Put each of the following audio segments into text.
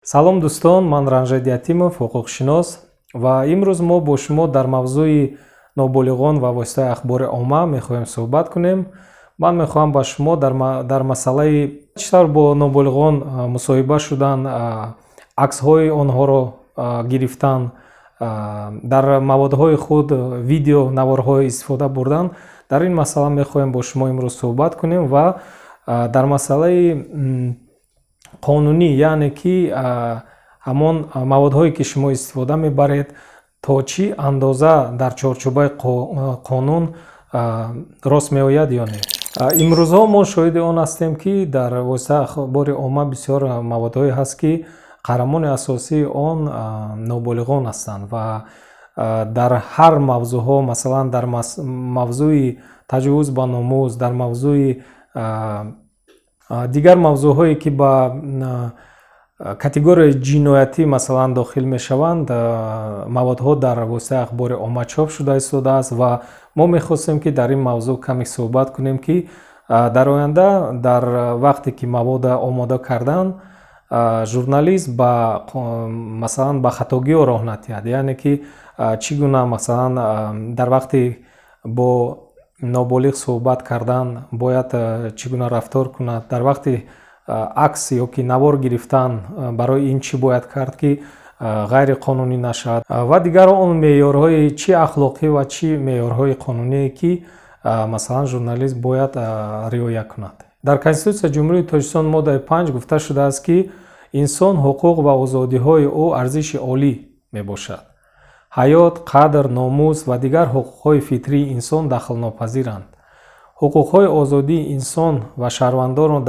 Салом, дӯстон, ман Ранжед Ятимов, ҳуқуқшинос, ва имрӯз мо бо шумо дар мавзӯи ноболиғон ва воситаи ахбори омма мехоҳем суҳбат кунем. Ман мехоҳам ба шумо дар масъалаи чӣ тавр бо ноболиғон мусоҳиба шудан, аксҳои онҳоро гирифтан, дар маводҳои худ видео наворҳо истифода бурдан, дар ин масъала мехоҳем бо шумо имрӯз суҳбат кунем ва дар масъалаи қонунӣ, яъне ки ҳамон маводҳое, ки шумо истифода мебаред, то чӣ андоза дар чорчӯбаи қонун рост меояд ё не. Имрӯзҳо мо шоҳиди он ҳастем, ки дар воситаи ахбори омма бисёр маводҳое ҳаст, ки қаҳрамони асосии он ноболиғон ҳастанд ва дар ҳар мавзӯъҳо, масалан, дар мавзӯи таҷовуз ба номус, дар мавзӯи дигар мавзӯъҳое, ки ба категорияи ҷиноятӣ, масалан, дохил мешаванд, маводҳо дар воситаи ахбори омма чоп шуда истодааст. Ва мо мехостем, ки дар ин мавзӯъ каме суҳбат кунем, ки дар оянда, дар вақте ки мавода омода кардан, журналист ба, масалан, ба хатогиҳо роҳ надиҳад, яъне ки чӣ гуна, масалан, дар вақти бо ноболиғ суҳбат кардан бояд чӣ гуна рафтор кунад, дар вақти акс ё ки навор гирифтан барои ин чӣ бояд кард, ки ғайриқонунӣ нашавад, ва дигар он меъёрҳои чӣ ахлоқӣ ва чӣ меъёрҳои қонуние, ки, масалан, журналист бояд риоя кунад. Дар Конститутсияи Ҷумҳурии Тоҷикистон, моддаи 5, гуфта шудааст, ки инсон, ҳуқуқ ва озодиҳои ӯ арзиши олӣ мебошад. Ҳаёт, қадр, номус ва дигар ҳуқуқҳои фитрии инсон дахлнопазиранд. Ҳуқуқҳои озодии инсон ва шаҳрвандонро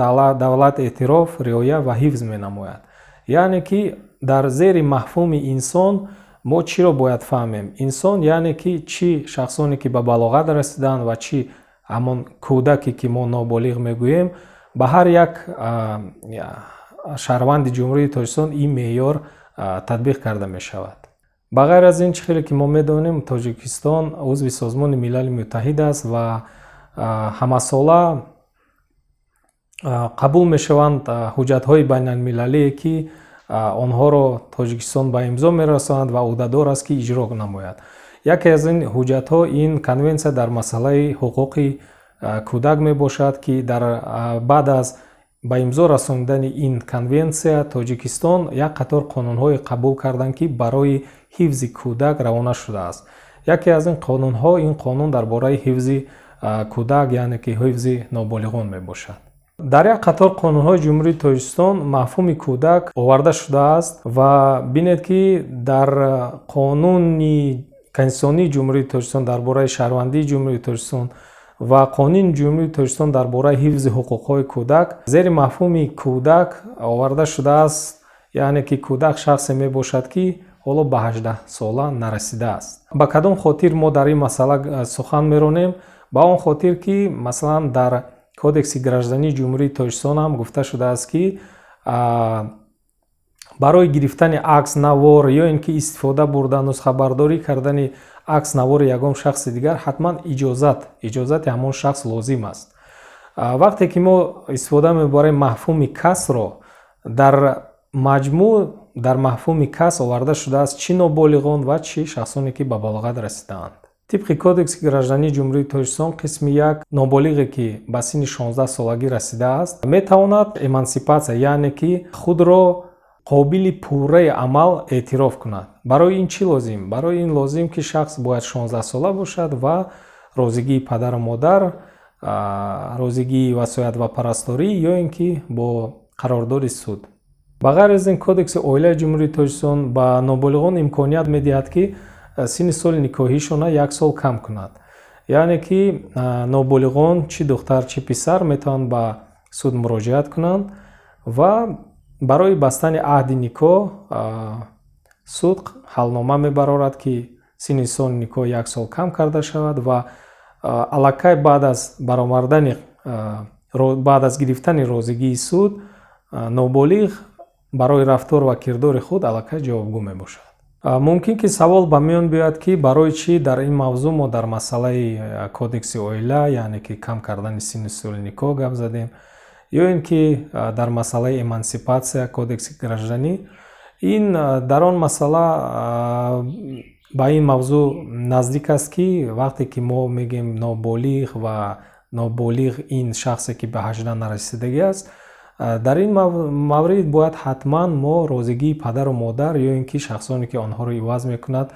давлат эътироф, риоя ва ҳифз менамояд. Яъне ки дар зери мафҳуми инсон мо чиро бояд фаҳмем? Инсон, яъне ки чӣ шахсоне, ки ба балоғат расиданд, ва чӣ ҳамон кӯдаке, ки мо ноболиғ мегӯем. Ба ҳар як шаҳрванди Ҷумҳурии Тоҷикистон ин меъёр татбиқ карда мешавад. Ба ғайр аз ин, чӣ хеле ки мо медонем, Тоҷикистон узви Созмони Милали Муттаҳид аст ва ҳамасола қабул мешаванд ҳуҷҷатҳои байналмилалие, ки онҳоро Тоҷикистон ба имзо мерасонад ва ӯҳдадор аст, ки иҷро намояд. Яке аз ин ҳуҷҷатҳо ин Конвенсия дар масъалаи ҳуқуқи кӯдак мебошад, ки дар баъд аз ба имзо расонидани ин конвенсия Тоҷикистон як қатор қонунҳое қабул карданд, ки барои ҳифзи кӯдак равона шудааст. Яке аз ин қонунҳо ин қонун дар бораи ҳифзи кӯдак, яъне ки ҳифзи ноболиғон мебошад. Дар як қатор қонунҳои Ҷумҳурии Тоҷикистон мафҳуми кӯдак оварда шудааст. Ва бинед, ки дар қонуни конститутсионии Ҷумҳурии Тоҷикистон дар бораи шаҳрвандии Ҷумҳурии Тоҷикистон ва Қонуни Ҷумҳурии Тоҷикистон дар бораи ҳифзи ҳуқуқҳои кӯдак зери мафҳуми кӯдак оварда шудааст, яъне ки кӯдак шахсе мебошад, ки ҳоло ба 18 сола нарасидааст. Ба кадом хотир мо дар ин масъала сухан меронем? Ба он хотир, ки, масалан, дар Кодекси граждании Ҷумҳурии Тоҷикистон ҳам гуфта шудааст, ки барои гирифтани акс, навор ё ин ки истифода бурда, нусхабардорӣ кардани акс, навори ягон шахси дигар ҳатман иҷозати ҳамон шахс лозим аст. Вақте ки мо истифода мебарем мафҳуми касро, дар маҷмӯъ дар мафҳуми кас оварда шудааст чӣ ноболиғон ва чӣ шахсоне, ки ба балоғат расидаанд. Тибқи Кодекси граждании Ҷумҳурии Тоҷикистон, қисми 1, ноболиғе, ки ба синни 16 солагӣ расидааст, метавонад эмансипатсия, яъне ки худро қобили пурраи амал эътироф кунад. Барои ин чӣ лозим? Барои ин лозим, ки шахс бояд 16 сола бошад ва розигии падару модар, розигии васоят ва парасторӣ ё ин ки бо қарордоди суд. Ба ғайр аз ин, Кодекси оилаи Ҷумҳурии Тоҷикистон ба ноболиғон имконият медиҳад, ки синни соли никоҳишона як сол кам кунад, яъне ки ноболиғон, чӣ духтар, чӣ писар, метавонанд ба суд муроҷиат кунанд ва барои бастани аҳди никоҳ суд ҳалнома мебарорад, ки синни соли никоҳ як сол кам карда шавад. Ва аллакай баъд аз баромардани, баъд аз гирифтани розигии суд, ноболиғ барои рафтор ва кирдори худ аллакай ҷавобгӯ мебошад. Мумкин ки савол ба миён биёяд, ки барои чӣ дар ин мавзӯъ мо дар масъалаи кодекси оила, яъне ки кам кардани синни соли никоҳ, гап задем, ё ин ки дар масъалаи эмансипатсия, кодекси гражданӣ. Ин дар он масъала ба ин мавзӯъ наздик аст, ки вақте ки мо мегӯем ноболиғ ва ноболиғ ин шахсе ки ба 18 нарасидагӣ аст, дар ин маврид бояд ҳатман мо розигии падару модар ё ин ки шахсоне ки онҳоро иваз мекунад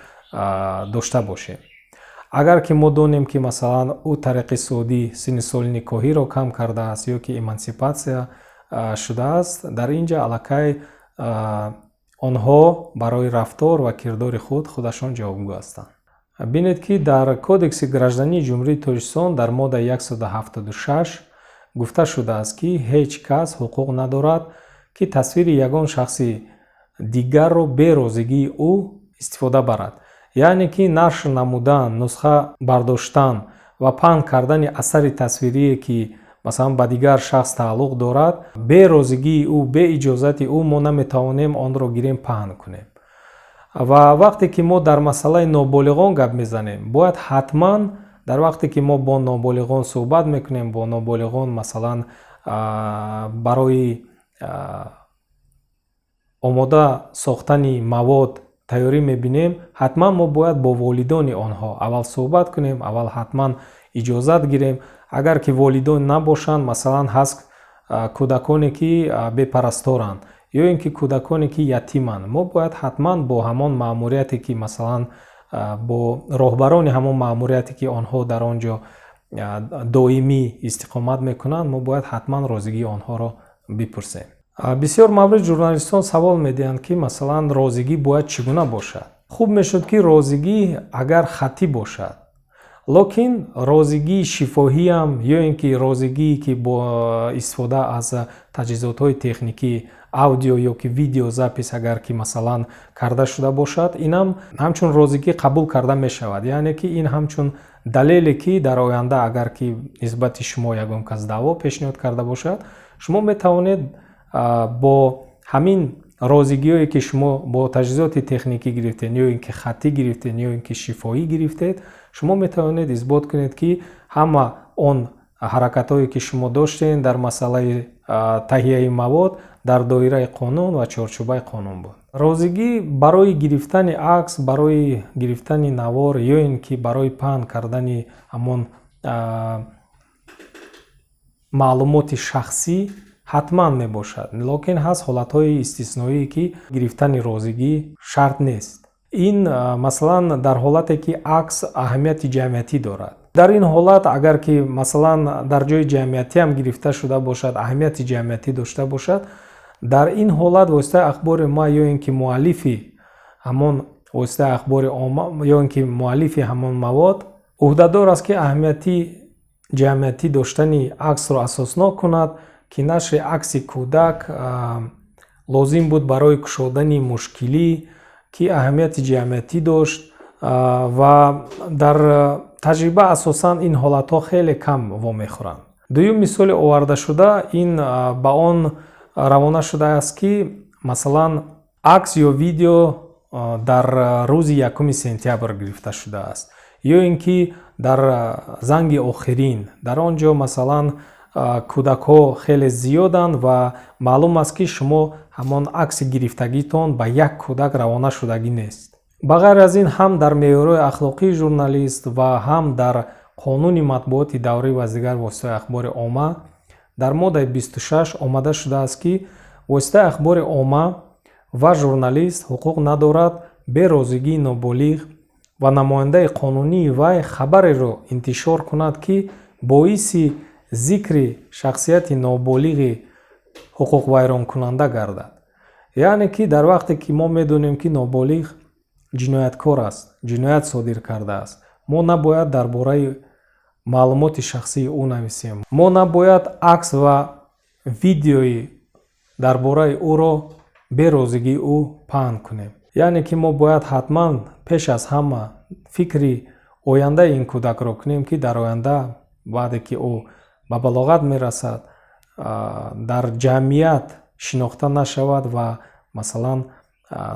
дошта бошем. Агар ки мо донем, ки масалан ӯ тариқи судӣ синни соли никоҳиро кам кардааст ё ки эмансипатсия шудааст, дар ин ҷо аллакай онҳо барои рафтор ва кирдори худ худашон ҷавобгӯ ҳастанд. Бинед, ки дар Кодекси граждании Ҷумҳурии Тоҷикистон дар моддаи 176 гуфта шудааст, ки ҳеҷ кас ҳуқуқ надорад, ки тасвири ягон шахси дигарро бе розигии ӯ истифода барад. Яъне ки нашр намудан, нусха бардоштан ва паҳн кардани асари тасвирие, ки масалан ба дигар шахс тааллуқ дорад, бе розигии ӯ, бе иҷозати ӯ мо наметавонем онро гирем, паҳн кунем. Ва вақте ки мо дар масъалаи ноболиғон гап мезанем, бояд ҳатман дар вақте ки мо бо ноболиғон суҳбат мекунем, бо ноболиғон масалан барои омода сохтани мавод тайёрӣ мебинем, ҳатман мо бояд бо волидони онҳо аввал суҳбат кунем, аввал ҳатман иҷозат гирем. Агар ки волидон набошанд, масалан ҳаст кӯдаконе ки бепарасторанд ё ин ки кӯдаконе ки ятиманд, мо бояд ҳатман бо ҳамон маъмурияте ки масалан бо роҳбарони ҳамон маъмурияте ки онҳо дар он ҷо доимӣ истиқомат мекунанд, мо бояд ҳатман розигии онҳоро бипурсем. Бисёр маврид журналистон савол медиҳанд, ки масалан розигӣ бояд чӣ гуна бошад. Хуб мешуд, ки розигӣ агар хаттӣ бошад, лекин розигии шифоҳиам ё ин ки розигие ки бо истифода аз таҷҳизотҳои техникӣ, аудио ё ки видеозапись агар ки масалан карда шуда бошад, инам ҳамчун розигӣ қабул карда мешавад. Яъне ки ин ҳамчун далеле, ки дар оянда агар ки нисбати шумо ягон кас даъво пешниҳод карда бошад, шумо метавонед бо ҳамин розигиҳое ки шумо бо таҷҳизоти техникӣ гирифтед ё ин ки хаттӣ гирифтед ё ин ки шифоҳӣ гирифтед, шумо метавонед исбот кунед, ки ҳама он ҳаракатҳое ки шумо доштед дар масъалаи таҳияи мавод дар доираи қонун ва чорчӯбаи қонун буд. Розигӣ барои гирифтани акс, барои гирифтани навор ё ин ки барои паҳн кардани ҳамон маълумоти шахсӣ ҳатман мебошад, лекин ҳаст ҳолатҳои истисноие, ки гирифтани розигӣ шарт нест. Ин масалан дар ҳолате ки акс аҳамияти ҷамъиятӣ дорад. Дар ин ҳолат агар ки масалан дар ҷои ҷамъиятӣ ҳам гирифта шуда бошад, аҳамияти ҷамъиятӣ дошта бошад, дар ин ҳолат воситаи ахбори омма ё ин ки муаллифи ҳамон воситаи ахбори омма ё ин ки муаллифи ҳамон мавод ӯҳдадор аст, ки аҳамияти ҷамъиятӣ доштани аксро асоснок кунад, ки нашри акси кӯдак лозим буд барои кушодани мушкилӣ, ки аҳамияти ҷамъиятӣ дошт. Ва дар таҷриба асосан ин ҳолатҳо хеле кам вомехӯранд. Дуюм мисоли овардашуда ин ба он равона шудааст, ки масалан акс ё видео дар рӯзи 1 сентябр гирифта шудааст ё ин ки дар занги охирин. Дар он ҷо масалан кӯдакҳо хеле зиёданд ва маълум аст, ки шумо ҳамон акси гирифтагитон ба як кӯдак равона шудагӣ нест. Ба ғайр аз ин, ҳам дар меъёрҳои ахлоқии журналист ва ҳам дар қонуни матбуоти даврӣ ва дигар воситаҳои ахбори омма дар моддаи 26 омада шудааст, ки воситаи ахбори омма ва журналист ҳуқуқ надорад бе розигии ноболиғ ва намояндаи қонунии вай хабареро интишор кунад, ки боиси зикри шахсияти ноболиғи ҳуқуқвайронкунанда гардад. Яъне ки дар вақте ки мо медонем, ки ноболиғ ҷинояткор аст, ҷиноят содир кардааст, мо набояд дар бораи маълумоти шахсии ӯ нависем, мо набояд акс ва видеои дар бораи ӯро бе розигии ӯ паҳн кунем. Яъне ки мо бояд ҳатман пеш аз ҳама фикри ояндаи ин кӯдакро кунем, ки дар оянда баъде ки ӯ ба балоғат мерасад, дар ҷамъият шинохта нашавад ва масалан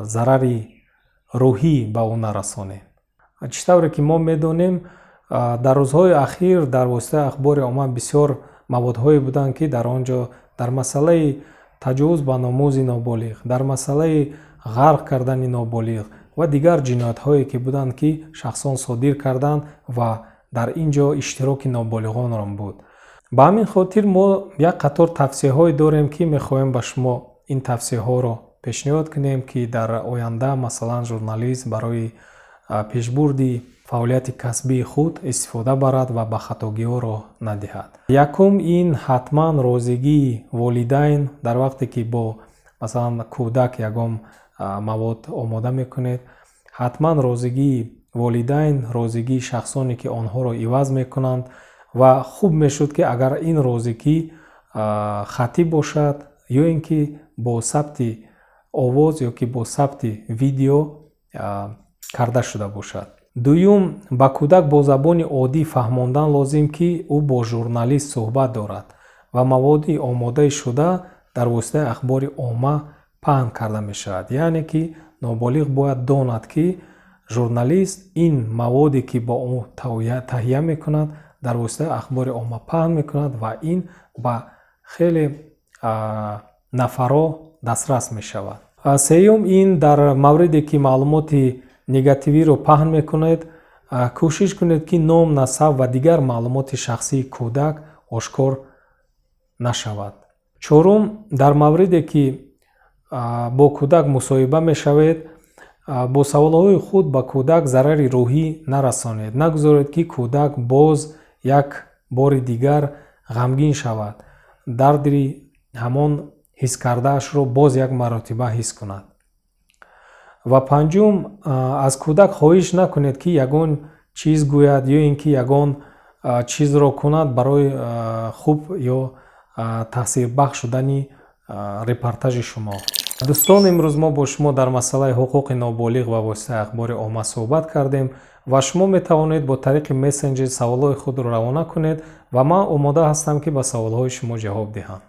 зарари рӯҳӣ ба ӯ нарасонем. Чӣ тавре ки мо медонем, дар рӯзҳои ахир дар воситаи ахбори омма бисёр маводҳое буданд, ки дар он ҷо дар масъалаи таҷовуз ба номузи ноболиғ, дар масъалаи ғарқ кардани ноболиғ ва дигар ҷиноятҳое ки буданд, ки шахсон содир карданд ва дар ин ҷо иштироки ноболиғонро буд. Ба ҳамин хотир мо як қатор тавсияҳое дорем, ки мехоҳем ба шумо ин тавсияҳоро пешниҳод кунем, ки дар оянда, масалан, журналист барои пешбурди фаъолияти касбии худ истифода барад ва ба хатогиҳо роҳ надиҳад. Якум, ин ҳатман розигии волидайн. Дар вақте ки бо, масалан, кӯдак ягон мавод омода мекунед, ҳатман розигии волидайн, розигии шахсоне, ки онҳоро иваз мекунанд, ва хуб мешуд, ки агар ин розигӣ хаттӣ бошад ё ин ки бо сабти овоз ё ки бо сабти видео карда шуда бошад. Дуюм, ба кӯдак бо забони оддӣ фаҳмондан лозим, ки ӯ бо журналист суҳбат дорад ва маводи омодаи шуда дар воситаи ахбори омма паҳн карда мешавад. Яъне ки ноболиғ бояд донад, ки журналист ин маводе, ки бо ӯ таҳия мекунад, дар воситаи ахбори омма паҳн мекунад ва ин ба хеле нафарҳо дастрас мешавад. Сеюм, ин дар мавриде ки маълумоти негативиро паҳн мекунед, кӯшиш кунед, ки ном, насаб ва дигар маълумоти шахсии кӯдак ошкор нашавад. Чорум, дар мавриде ки бо кӯдак мусоҳиба мешавед, бо саволҳои худ ба кӯдак зарари рӯҳӣ нарасонед. Нагузоред, ки кӯдак боз як бори дигар ғамгин шавад, дарди ҳамон ҳис кардаашро боз як маротиба ҳис кунад. Ва панҷум, аз кӯдак хоҳиш накунед, ки ягон чиз гӯяд ё ин ки ягон чизро кунад барои хуб ё таъсирбахш шудани репортажи шумо. Дӯстон, имрӯз мо бо шумо дар масъалаи ҳуқуқи ноболиғ ва воситаи ахбори омма суҳбат кардем ва шумо метавонед бо тариқи мессенҷер саволҳои худро равона кунед ва ман омода ҳастам, ки ба саволҳои шумо ҷавоб диҳам.